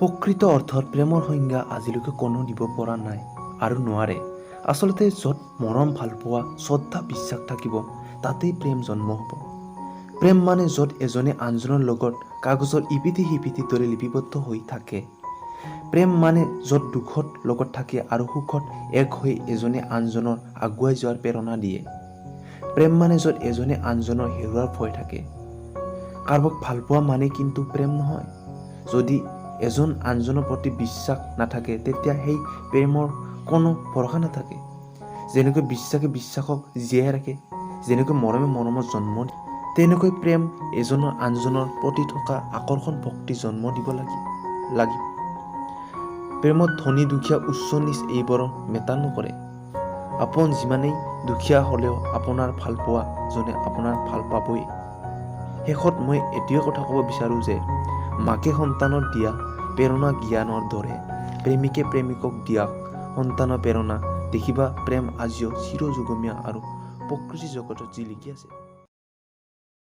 প্ৰকৃত অৰ্থত প্ৰেমৰ সংজ্ঞা আজিলৈকে কোনো দিব পৰা নাই আৰু নোৱাৰে। আচলতে য'ত মৰম, ভালপোৱা, শ্ৰদ্ধা, বিশ্বাস থাকিব, তাতেই প্ৰেম জন্ম হ'ব। প্ৰেম মানে য'ত এজনে আনজনৰ লগত কাগজৰ ইপিঠি সিপিঠি দৰে লিপিবদ্ধ হৈ থাকে। প্ৰেম মানে য'ত দুখত লগত থাকে আৰু সুখত এক হৈ এজনে আনজনৰ আগুৱাই যোৱাৰ প্ৰেৰণা দিয়ে। প্ৰেম মানে য'ত এজনে আনজনৰ হেৰুৱাৰ ভয় থাকে। কাৰোবাক ভালপোৱা মানে কিন্তু প্ৰেম নহয়। যদি এজন আনজনৰ প্ৰতি বিশ্বাস নাথাকে, তেতিয়া সেই প্ৰেমৰ কোনো ভৰসা নাথাকে। যেনেকৈ বিশ্বাসে বিশ্বাসক জীয়াই ৰাখে, যেনেকৈ মৰমে মৰমৰ জন্ম দিয়ে, তেনেকৈ প্ৰেম এজনৰ আনজনৰ প্ৰতি থকা আকৰ্ষণ, ভক্তি জন্ম দিব লাগিব। প্ৰেমত ধনী দুখীয়া, উচ্চ নীচ এইবোৰৰ মেটাৰ নকৰে। আপোন যিমানেই দুখীয়া হ'লেও আপোনাৰ ভালপোৱা জনে আপোনাৰ ভাল পাবই। শেষত মই এইটোৱে কথা ক'ব বিচাৰোঁ যে মাকে সন্তানক দিয়া প্ৰেৰণা জ্ঞানৰ দৰে প্ৰেমিকে প্ৰেমিকক দিয়া সন্তানৰ প্ৰেৰণা দেখিবা, প্ৰেম আজিও চিৰযুগমীয়া আৰু প্ৰকৃতি জগতত জিলিকি আছে।